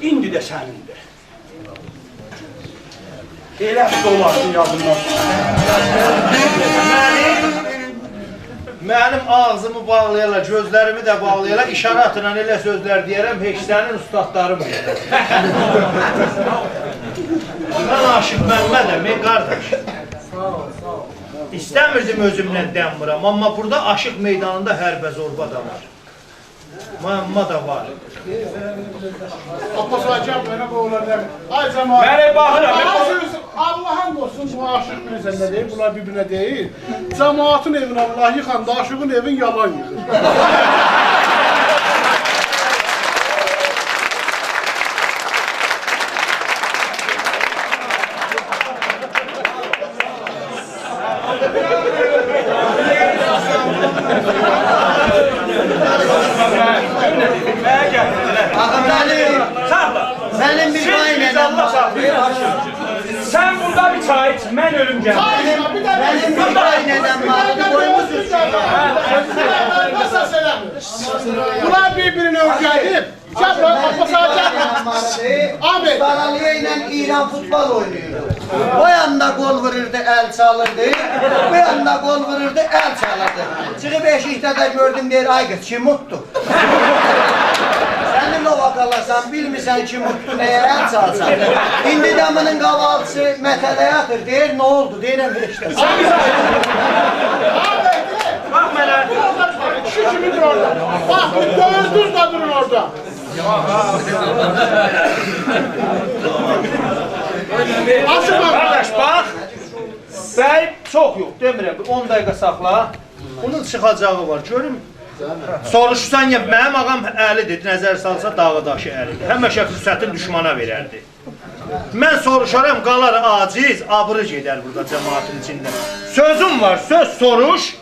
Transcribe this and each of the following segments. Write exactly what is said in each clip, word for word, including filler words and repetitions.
ایندی ده سنیندیر. ائله دولاشدی یادیمدان. منیم، منیم آغزیمی باغلایارلار، گؤزلریمی ده باغلایارلار، اشاراتلا ائله سؤزلر دئیه‌رم، هئچ سنین اوستادلارین بو یئرده. من عاشیق ممدم، ای قارداش. ایسته‌میردیم اؤزومله دم وورام، آمما بورادا آشیق میدانیندا حربه زوربا دا وار. معما دا وار. عباس آقا، گل، بئله بو اولار نه؟ آی جماعت. من باخیرام، من آی، سؤز، آللاهین قورخسون، بو آشیق بیلیرسن نه دئییر؟ بونلار بیر-بیرینه دئییر. جماعتین ائوین آللاه ییخاندا، آشیغین ائوین یالان ییخیر. آقا، منیم، منیم بیر قاینانام وار. سن بورادا بیر چای ایچ، من اؤلوم گلمز. منیم، منیم بیر قاینانام وار. قویموسوز. بونلار بیر-بیرینه اؤرگه‌دیب. گل بورا، عباس آقا، گل. منیم بیر قاینانام واردی. آمین. استرالیا ایله ایران فوتبال اویناییردی. بو یاندا گل ووروردو، ال چالیردی. بو یاندا گل ووروردو، ال چالیردی. چیخیب ائشیکده ده گؤردوم، دئییر: «آی قیز، کیم اوتدو؟» سن نووا قالاسان، بیلمیرسن کیم اوتدو، نه‌یه ال چالاسان؟ ایندی ده بونون قاباغچیسی متله‌یه یاتیر، دئییر: «نه اولدو؟» دئییرم: «هئچ ده.» باخ منه. کیشی کیمی دورور اورادا. باخ، بو دؤردوز ده دورور اورادا. آشیق آقا. قارداش، باخ. بی، چوخ یوخ، دئمیرم، بیر اون دقیقه ساخلا. بونون چیخاجاغی وار، گؤروم. سوروشسان یا، منیم آغام علی‌دیر، نظر سالسا داغی داشی علی‌دیر. همیشه فرصتین دوشمانا وئرردی. من سوروشارام، قالار عاجز، آبری گئدر بورادا جماعتین ایچینده. سؤزوم وار، سؤز سوروش،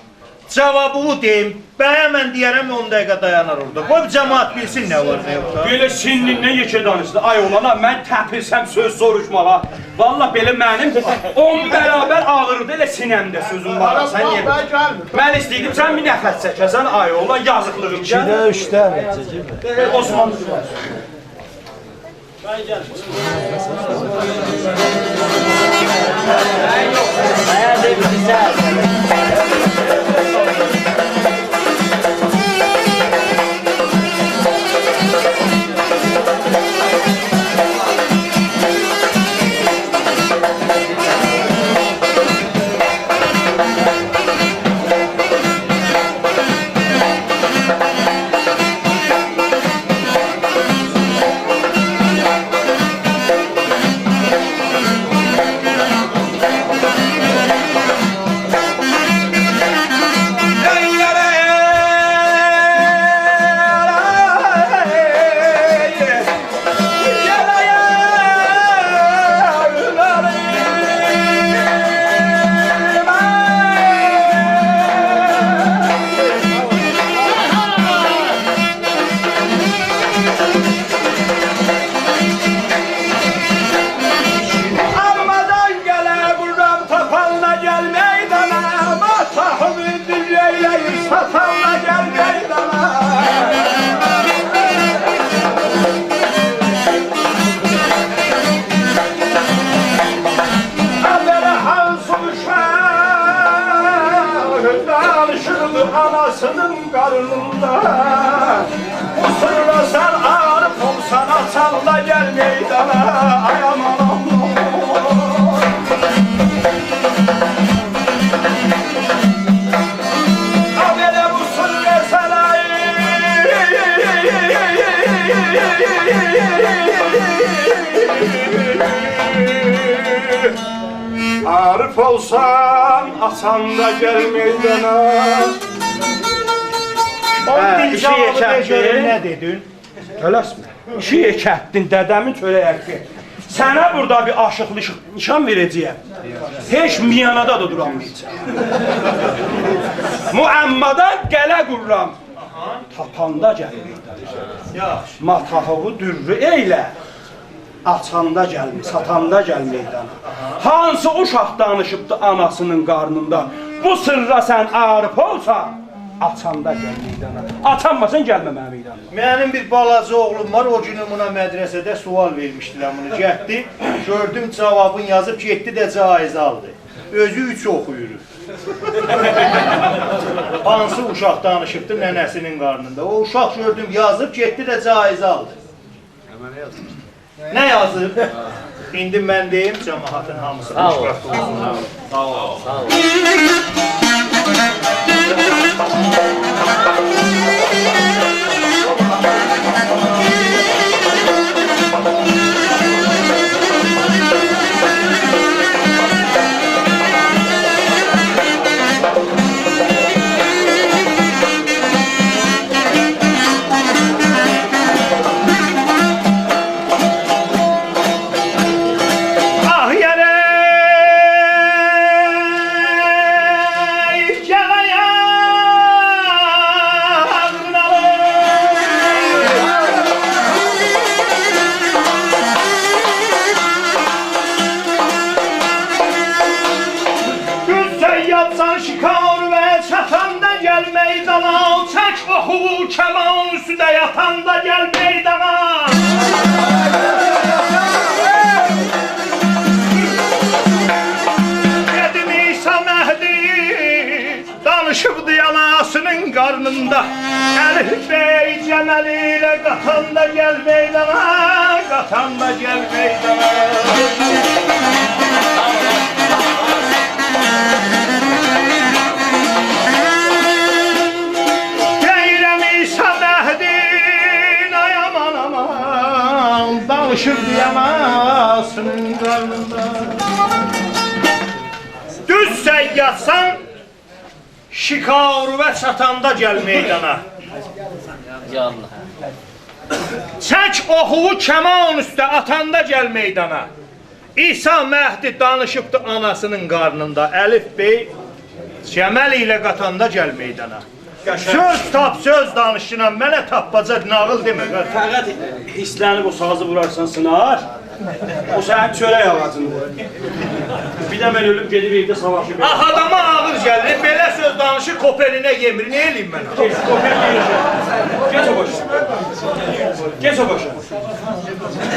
جاوابینی دئییم. بیه‌من دئیه‌رم، اون دقیقه دایانار اورادا. قوی بیر جماعت بیلسین نه وار، نه یوخ دا. بئله سنّیندن یئکه دانیشدی. آی اوغلان، من تپیلسم سؤز سوروشماغا. والله بئله منیم اون برابر آغیریردی ائله سینه‌مده سؤزوم وار. سن نییه؟ من ایسته‌ییردیم، سن بیر نفس چکه‌سن، آی اوغلان، یازیقلیغیم گلیر. ایکیده، اوچده، نئجه کی؟ ائ، عثمان. آلمادان گله قورام، تاپانلا گل میدانا، ماتاهینی دور ائیله‌ییب، ساتانلا گل میدانا. آ، بئله هانسی اوشاق دانیشیردی آناسینین قارنیندا؟ بو سیررا سن عارف اولسان، آچانلا گل میدانا. آی آمان، آمان. آ، بئله بو سیرری سنه عارف اولسان، آچاندا گل میدانا. او، هه، دین ایشی جاوابی یئکه‌دی. گؤرون نه دئدین؟ تلسمه. ایشی یئکه‌تدین، دده‌مین چؤرک حقی. سنه بورادا بیر آشیق نیش-، نیشان وئره‌جه‌یم. هئچ میانادا دا دورانمایاجاق. معمادان گله قورام. تاپاندا گل میدانا. یاخشی. ماتاهینی دور ائیله. آچاندا گل می-، ساتاندا گل میدانا. هانسی اوشاق دانیشیبدی آناسینین قارنیندا؟ بو سیررا سن عارف اولسان، آچاندا گل میدانا. آچانماسان، گلمه منیم میدانا. منیم بیر بالاجا اوغلوم وار، او گونو بونا مدرسه‌ده سؤال وئرمیشدیلر بونو. گتدی، گؤردوم جاوابین یازیب، گئتدی ده جایزه آلدی. اؤزو اوچ اوخویور. هانسی اوشاق دانیشیبدی ننه‌سینین قارنیندا؟ او اوشاق گؤردوم یازیب، گئتدی ده جایزه آلدی. نه یازیب؟ ایندی من دئییم، جماعتین هامیسی ساغ اول. خوشبخت اولسون. ساغ اول. ساغ اول. آه یارای، گل آیاغینی آلیم. دوز صیادسان، شکارووه چاتاندا گل میدانا، چک اوخووو کمان اوستو، یاتاندا گل میدانا. دئدیم عیسی مهدی دانیشیبدی آناسینین قارنیندا. الف بی جمل ایله قاتاندا گل میدانا، قاتاندا گل میدانا. دئییرم عیسی مهدی، آی آمان، آمان، دانیشیبدی آناسینین قارنیندا. دوز صیادسان، شکارووه چاتاندا گل میدانا. یا الله. چک اوخووو کمان اوسته، آتاندا گل میدانا. عیسی مهدی دانیشیبدی آناسینین قارنیندا. الف بی جمل ایله قاتاندا گل میدانا. قشنگ. سؤز تاپ، سؤز دانیشگینان، منه تاپماجا ناغیل دئمه، قارداش. فقط هیرسلنیب او سازی وورارسان سینار، او سنین چؤرک آغاجینی وورار. بیر ده من اؤلوم گئدیب ائوده ساواشیب. آخی آداما آغیر گلیر، بئله سؤز دانیشیر، کوپئلینه یئمیر. نه ائله‌ییم من؟ کئچ، کوپئل یئییر. کئچ او باشا. کئچ او باشا.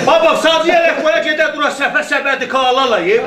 بابا، سازی یئره قویا، گئده دورا سپه، سپه‌دی کالا آلا، یئ.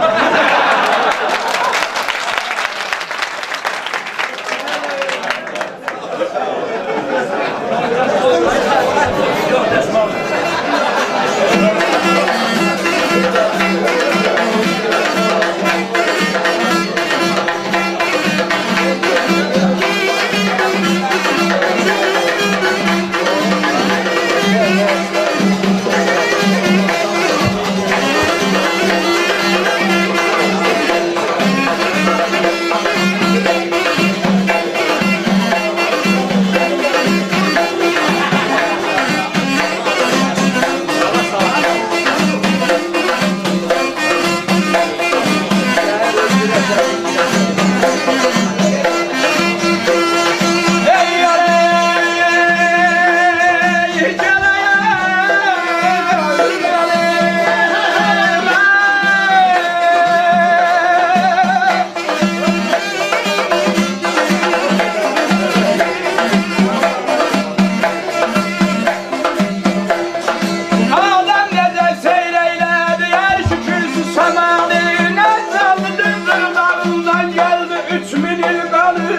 آدم نئجه سیر ائیله‌دی عرش و کرسی سمانی، نه جانلی‌دیر دیرناغیندان گلدی اوچ مین ایل قانی.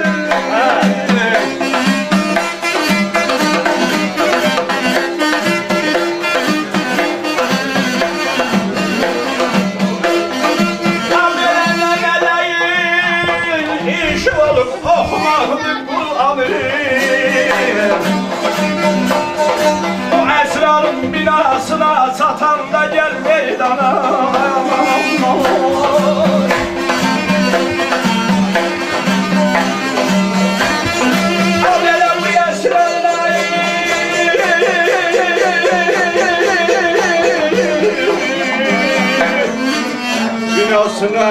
آمینه مله‌یین ایشی اولوب اوخوماقدیر قرآنی. او اسرارین بناسینا چاتاندا گل میدانا. آمینه مله‌یین بناسینا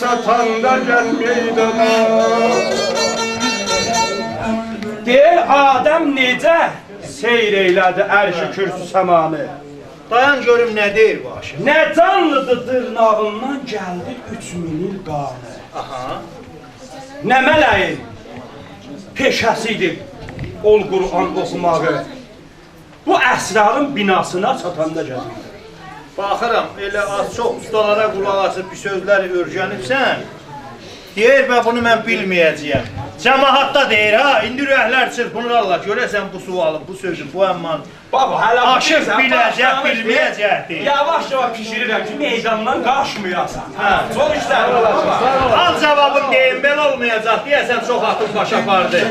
چاتاندا گل میدانا. دئییر، آدم نئجه سیر ائیله‌دی عرش و کرسی سمانی. دایان گؤروم نه دئییر بو آشیق. نه جانلی‌دیر دیرناغیندان گلدی اوچ مین ایل قانی. آها. نه مله‌یین پئشه‌سی ایدی اول قرآن اوخوماغی. بو اسرارین بناسینا چاتاندا گلدی. باخیرام، ائله آز-چوخ اوستالارا قولاق آسیب بیر سؤزلری اؤیرنیبسن، دئییر: «به، بونو من بیلمه‌یه‌جه‌یم.» جماعت دا دئییر: «ها، ایندی اورکلر چیرپینیرلار. گؤره‌سن بو سؤالین، بو سؤزون، بو اممانین.» بابا، هله بو آشیق بیله‌جک، بیلمه‌یه‌جکدیر. یاواش-یاواش پیشیریرم کی، میداندان قاچمایاسان. هه. چوخ ایشلر وار، بابا. آل جاوابین دئییم، بئله اولمایاجاق. دئیه‌سن، چوخ آتین باش آپاردی.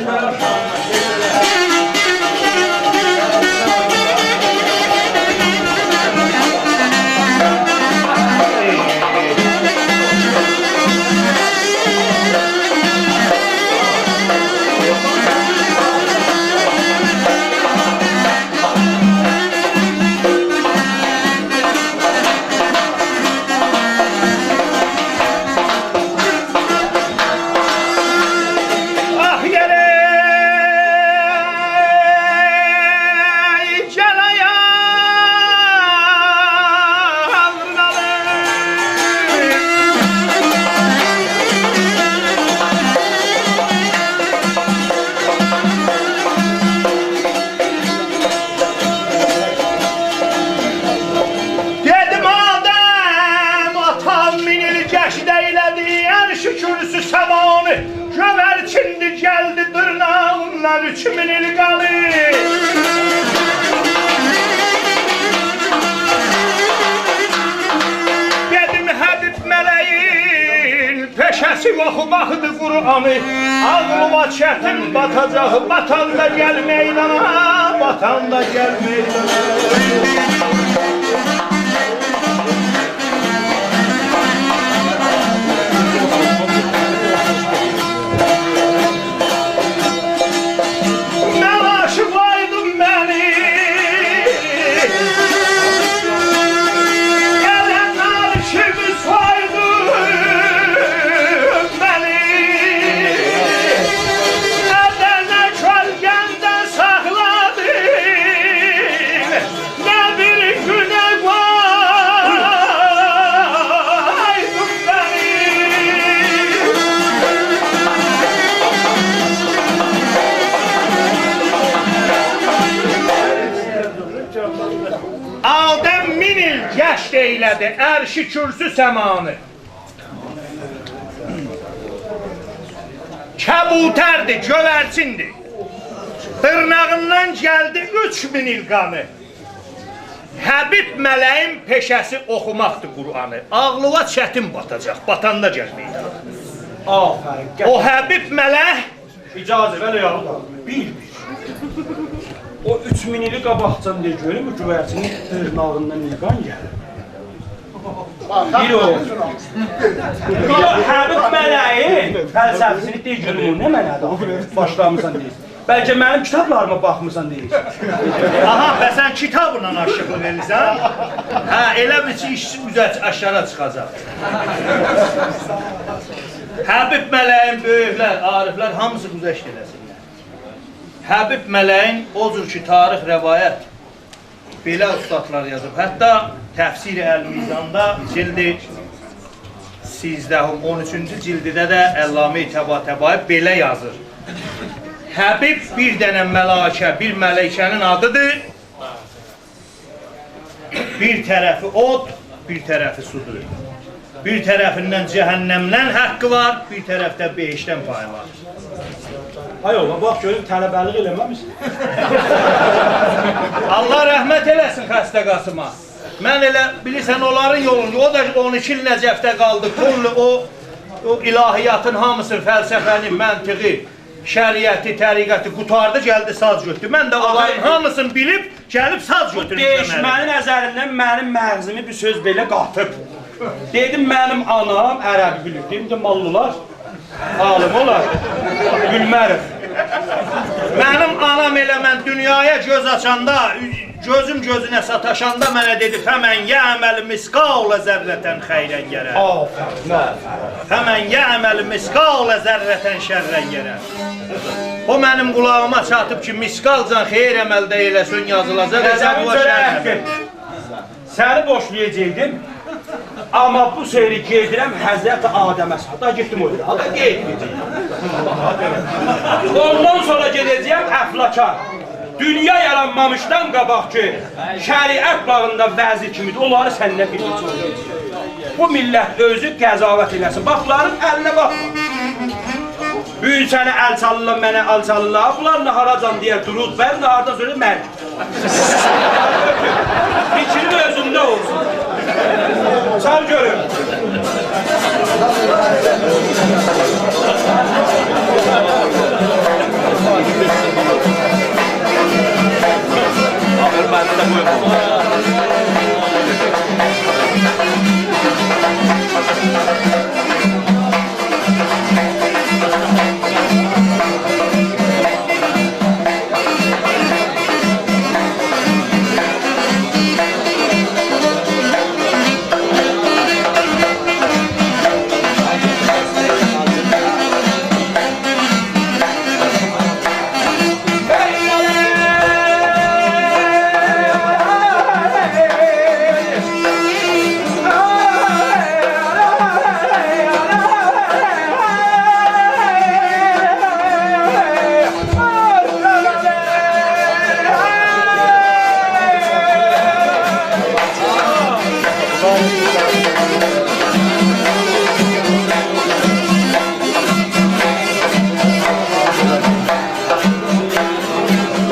آه، یئره گل آیاغین آلیم. دئدیم: آدم آتام مین ایل گشت ائیله‌دی عرش کرسی سمانی، گؤیرچیندی گلدی دیرناغیندان اوچ مین ایل قانی. دئدیم: حبیب مله‌یین پئشه‌سی اوخوماقدیر قرآنی. عاغلیوا چتین باتاجاق، باتاندا گل میدانا، باتاندا گل میدانا. من آشیق آیدین منی، گلنلر کیمی سایدین منی، نه ده نه کؤلگمده ساخلادین، نه بیر گونه قویدون منی. آدم مین ایل گشت ائیله‌دی عرش کرسی سمانی. کبوتردی، گؤیرچیندی. دیرناغیندان گلدی اوچ مین ایل قانی. حبیب مله‌یین پئشه‌سی اوخوماقدیر قرآنی. عاغلیوا چتین باتاجاق، باتاندا گل میدانا. آفرین. او حبیب مله‌ی اجازه وئر یا، بیل، بیل. او اوچ مین ایلی قاباقجان دئ گؤروم، بو گؤیرچینین دیرناغیندان نییه قان گلیر؟ بیر او. بیر او حبیب مله‌یین فلسفه‌سینی دئ گؤروم، او نمنه‌دیر؟ باشلامیسان دئییر. بلکه منیم کیتابلاریما باخمیسان دئییر. آها، به سن کیتابلا آشیقلیق ائدیرسن؟ هه، ائله بیل کی، ایش اوزه آشاغی چیخاجاق. حبیب مله‌یین بؤیوکلر، عارفلر هامیسی گذشت ائله‌سینلر. حبیب مله‌یین او جور کی، تاریخ روایت بئله اوستادلار یازیب. حتی تفسیر المیزاندا جلد سیزدهم، اون اوچونجو جلدده ده علامه طباطبایی بئله یازیر: حبیب بیر دنه ملائکه، بیر ملائکه‌نین آدیدیر. بیر طرفی اود، بیر طرفی سودور. بیر طرفیندن جهنمدن حقی وار، بیر طرفده بهشتدن پایی وار. آی الله، باخ گؤروم، طلبه‌لیک ائله‌مه‌میسن. الله رحمت ائله‌سین خسته قاسیما. من ائله، بیلیرسن، اونلارین یولوندا، او دا اون ایکی ایل نجفده قالدی، کلّ او، او الهیاتین هامیسینی، فلسفه‌نی، منطقی، شریعتی، طریقتی قوتاردی، گلدی ساز گؤتدو. من ده اونلارین آخی هامیسینی بیلیب، گلیب ساز گؤتورموشم. دئییش، منیم نظریمدن منیم مغزیمی بیر سؤز بئله قاتیب. دئدیم، منیم آنام عربی بیلیر. دئدیم ده، ماللالار عالیم اولار، گولمه‌ریک. منیم آنام ائله من دونیایا گؤز آچاندا، گؤزوم گؤزونه ساتاشاندا منه دئدی: «فمن یعمل مثقال ذرة خیرا یره.» آفرین، آفرین. «فمن یعمل مثقال ذرة شرا یره.» او منیم قولاغیما چاتیب کی، مثقالجان خیر عمل ده ائله‌سن، یازیلاجاق حسابیوا شر عمل. سنی بوشلایاجاقدیم. آمما بو سری گئدیرم حضرت آدمه ساتا گئتدیم اورادا. آدام گئتمه‌یه‌جک. اوندان سونرا گئده‌جه‌یم افلاکا. دونیا یارانمامیشدان قاباقکی شریعت باغیندا وضعی کیمی‌دیر، اونلاری سندن بیر نئچه اوخویاجاغام. بو میللت اؤزو قضاوت ائله‌سین. باخ، بونلارین الینه باخما. بو گون سنه ال چالیرلار، منه ال چالیرلار. بونلار ناهاراجان دئیر، دورور، بیر ناهاردان سونرا مرگ. فیکرین اؤزونده اولسون. چال گؤروم.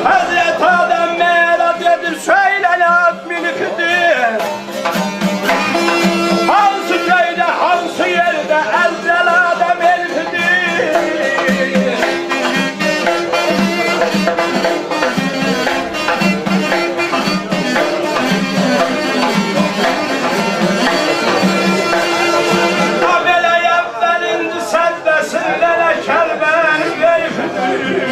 حضرت آدم معراج ائدیب، سؤیله نه آد ملکیدیر؟ هانسی گؤیده، هانسی یئرده ازرائیل آدم ائلیفیدیر؟ تا بئله اولینجی سجده‌سینده نکل منی وئریبدیر.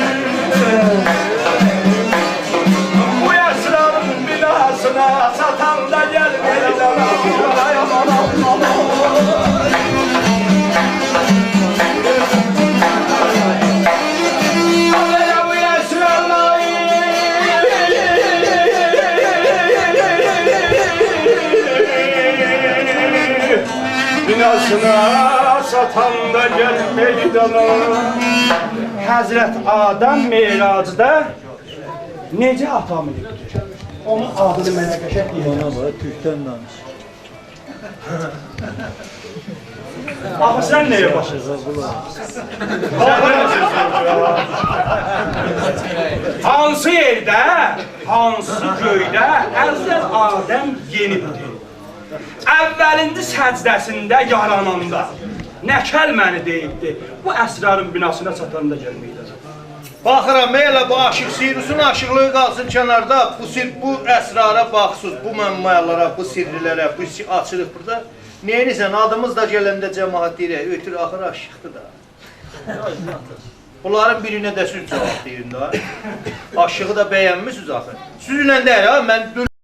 بو اسرارین بیناسینا چاتاندا گل میدانا. بیناسینا چاتاندا گل میدانا. حضرت آدم معراجدا نئجه آتا مینیبدیر؟ اونون آدینی منه قشنگ دئیه‌جکسن. بابا، تورکدن دانیش. آخی سن نه‌یه باشلاییرسان؟ هانسی یئرده، هانسی گؤیده ازرائیل آدم یئنیبدیر؟ اولینجی سجده‌سینده، یاراناندا نکل منی دئییبدی. بو اسرارین بیناسینا چاتاندا گل میدانا. باخیرام، ائله بو آشیق سیروسون آشیقلیغی قالسین کناردا، بو سیر، بو اسرارا باخسیز، بو معمالارا، بو سرّلره، بو سی-، آچیلیق بورادا. نئینیرسن؟ آدیمیز دا گلنده جماعت دئییر: «اؤتور، آخیر آشیقدیر دا.» بونلارین بیرینه ده سیز جاواب وئرین ده. آشیغی دا بَینمیسینیز آخی. سیزینله دئییل ها، من دو-